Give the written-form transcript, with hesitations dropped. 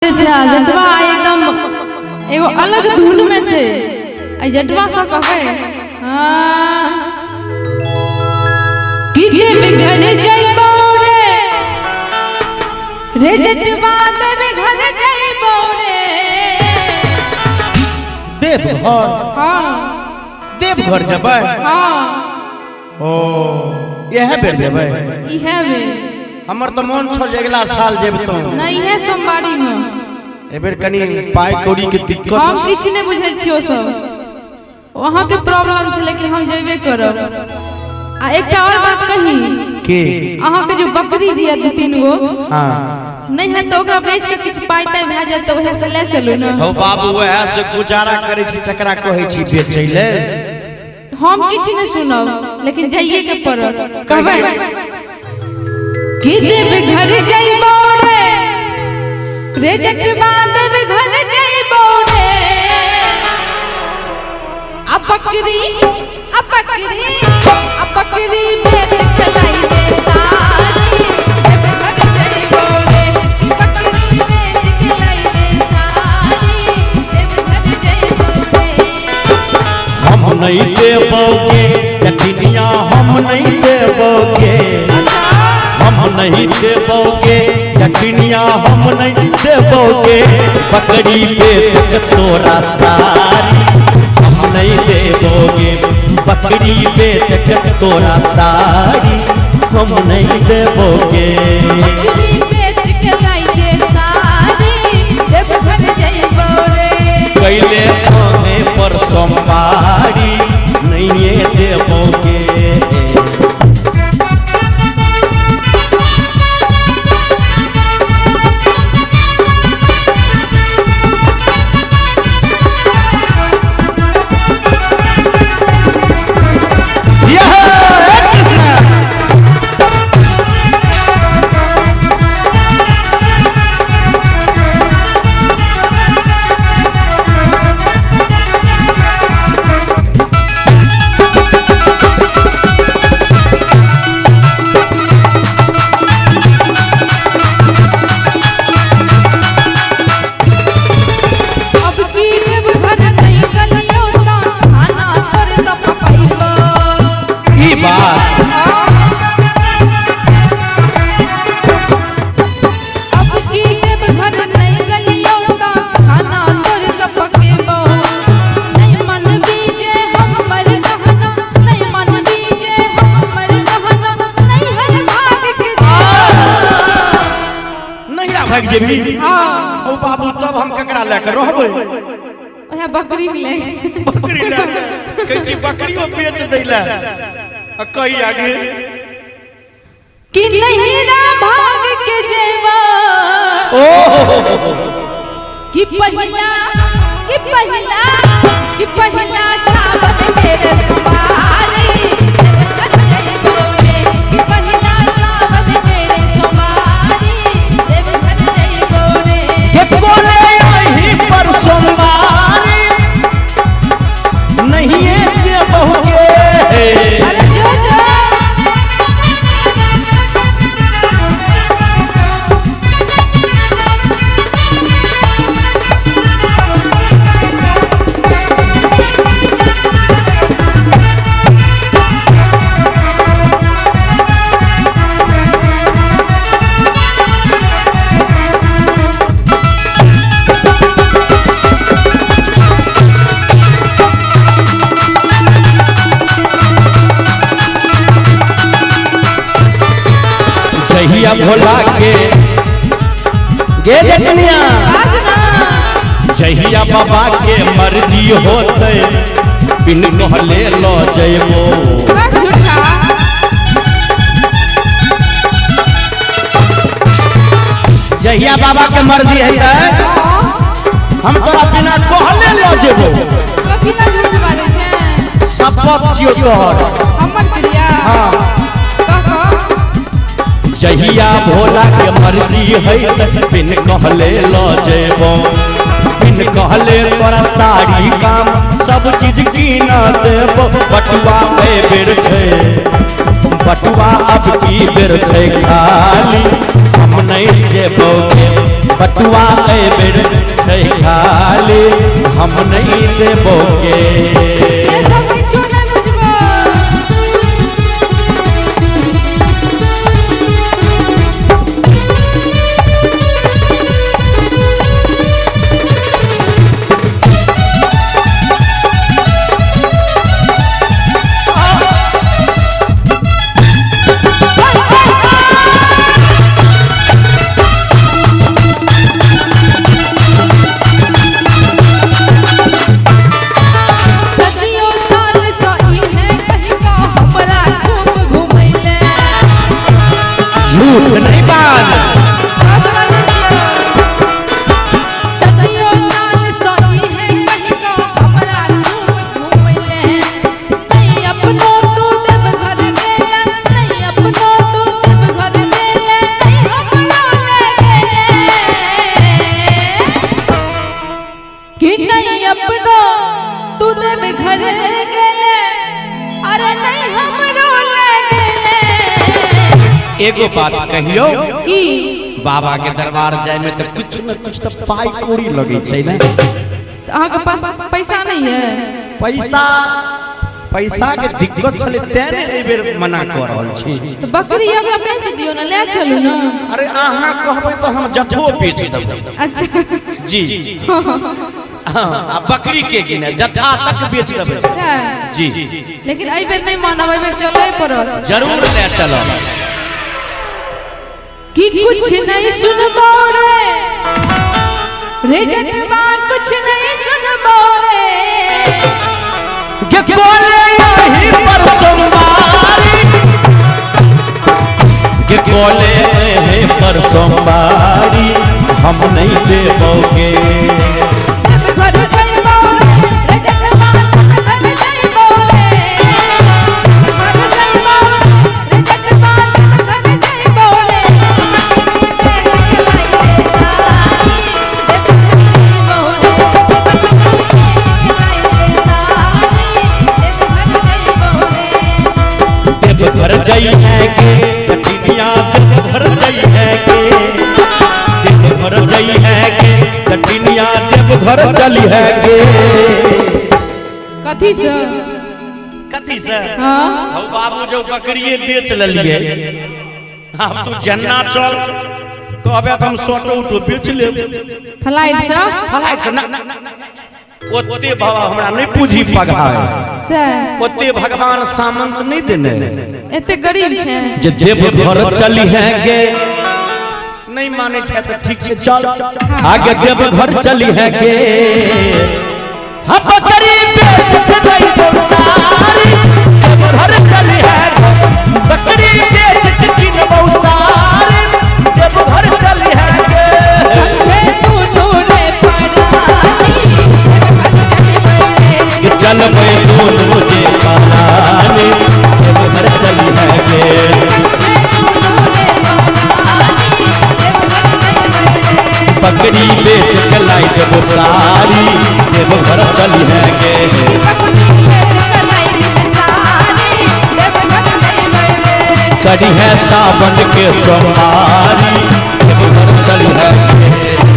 छै जटवा एकदम एगो अलग धुन में छै। आ जटवा से कहबै हां कि देव घर जइबो रे, रे जटवा देव घर जइबो रे। देवघर? हां। देवघर जबै? हां। ओ इएह बेर जबै? इहे बेर। हमर तऽ मोन छौ जे अगिला साल जेबतौ। नहीं, इहे सोमवारी में। एहि बेर कनी पाइ कौड़ी के दिक्कत। हम किछु नहि बुझै छियै, ओ सब अहाँके प्रॉब्लम छै, लेकिन हम जेबे करब। आ एकटा और बात कही? के? अहाँके जो बकरी जी है 2-3 गो, हाँ, नहीं है तऽ ओकरा बेच के किछु पाइ ताइ भए जायत तऽ उएह से ले चलू ने। हौ बाबू, वएह से गुजारा करै छी, तकरा कहै छी बेचै लेल? हम किछु नहि सुनब, लेकिन जाइए के पड़त। कहबै कि देव घर जइबो रे, रे जटवा देव घर जइबो रे, आ बकरी, आ बकरी, आ बकरी बेच के लाई दे सारी, देव घर जइबो रे, बकरी बेच के लाई दे सारी, देव घर जइबो रे। हम नहीं देबोगे जटिनिया, हम नहीं देबोगे। हम नहीं देबोगे जटिनिया, हम नहीं देबोगे, बकरी बेच के तोरा सारी। हम नहीं देबोगे, बकरी बेच के तोरा सारी, हम नहीं देबोगे। बकरी बेच के लाई दे सारी, देव घर जइबो रे। कैले आने पर सोमवारी, नहीं देबोगे। यह कृष्ण। अब की देव घर नहीं गलियो ता खाना तोर सब पइबो। ई बात? अब की देव घर नहीं गलियो ता खाना तोर सब पकेबो। नहीं मन बीजे हमर कहना, नहीं मन बीजे हमर कहना, नहीं हर भाग के नहिरा भागि जेबही? हाँ। ओ बाबू, तब हम ककरा लए के रहबै? ओहे बकरी मिले। बकरी लए के कहै छी, बकरियो बेच दै लए आ कही आगे कि नहिरा भाग के जेबा ओ कि पहिला, कि पहिला, कि पहिला सावन के सोमवारी, देवघर जइबो रे, कि पहिला सावन के सोमवारी, देवघर जइबो रे। के कोने आही पर सोमवारी, नहिए देबहुगे। अरे जो जो। जहिया भोला के गे जटनिया, बाज ना। जहिया बाबा के मर्जी होतै, बिन कहले ल जइबो। बस झूठा। जहिया बाबा के मर्जी हेतै, हम तोरा बिना कहले ल जेबो। कथी ना झूठ बाजै छै? शपथ छियौ तोहर। हमर क्रिया? हाँ। कह कह। जहिया भोला के मर्जी हेतै, बिन कहले ल जेबो, बिन कहले तोरा साड़ी काम सब चीज कीना देबो। बटुआ ए बेर छै, बटुआ अब की बेर छै खाली, हम नहीं जेबोगे। बटुआ एहि बेर छै खाली, हम नहीं देबो गे। ये सब किछो नहि बुझबो। सदियों साल सँ इहे कहि कऽ हमरा खूब घुमैले। झूठ नहीं बात। सदियों साल सँ इहे कहि कऽ हमरा खूब घुमैले। नहीं अपनो तू देवघर गेला, नहीं अपनो तू देवघर गेला, नहीं हमरो ले गेले। कि नहीं अपनो तू देवघर गेले, अरे नहीं हमरो ले गेले। एगो बात कहियो की? बाबा के दरबार जाय में तो कुछ न कुछ तो पाई कौड़ी लगे छै ने। तऽ अहाँके पास पैसा नहीं है? पैसा पैसा के दिक्कत छलै तें ने एहि बेर मना कऽ रहल छी। तऽ बकरी ओकरा बेच दियौ ने, ले चलू ने। अरे अहाँ कहबै तऽ हम जथो बेच देबै। अच्छा। जी हाँ, आ बकरी के गिने जथा तक बेच देबै। अच्छा। जी। लेकिन एहि बेर नहि मानब, एहि बेर चलै पड़त। जरूर ले चलब। कि कुछ नहीं सुनबो रे रे जटवा, कुछ नहीं सुनबो रे। गे कोले यही पर सोमवारी, गे कोले यही पर सोमवारी, हम नहीं देबोगे। देवघर जइबो रे रे जटवा, देवघर जइबो रे। देवघर जइबो रे जटवा, देवघर जइबो रे। बकरी बेच के लाई दे सारी, देवघर जइबो रे। बकरी बेच के लाई दे सारी, देवघर जइबो रे। देवघर जई है के चटनिया, देवघर जई है के, देवघर जई है के चटनिया, देवघर चली है के। कथी से? कथी से? हाँ। हौ बाबू जो बकरिए बेच लेलिए, आब तू जन्ना चल कहबे तऽ हम सोटो उटो बेच लेब। फ्लाइट से? फ्लाइट से ना, ओते बाबा हमरा नहीं पूंजी पघाए से ओते भगवान सामंत नहीं देने। एते गरीब छै जे देवघर चली है गे, नहीं माने छै तऽ ठीक छै चल आगे देवघर चली है गे। हम बकरी बेच के दई दो सारी, देवघर चली है गे। बकरी बेच के किनबौ सारी, देवघर चली है गे। संगे दुनू रे परानी, देवघर जइबै रे। कि चलबै दुनू जे परानी, देवघर चली है गे। संगे दुनू रे परानी, देवघर जइबै रे। बकरी बेच के लाई देबो सारी, देवघर चली है गे। बकरी बेच के लाई देबे सारी, देवघर जइबै रे। करी है सावन के सोमवारी, देवघर चली है गे।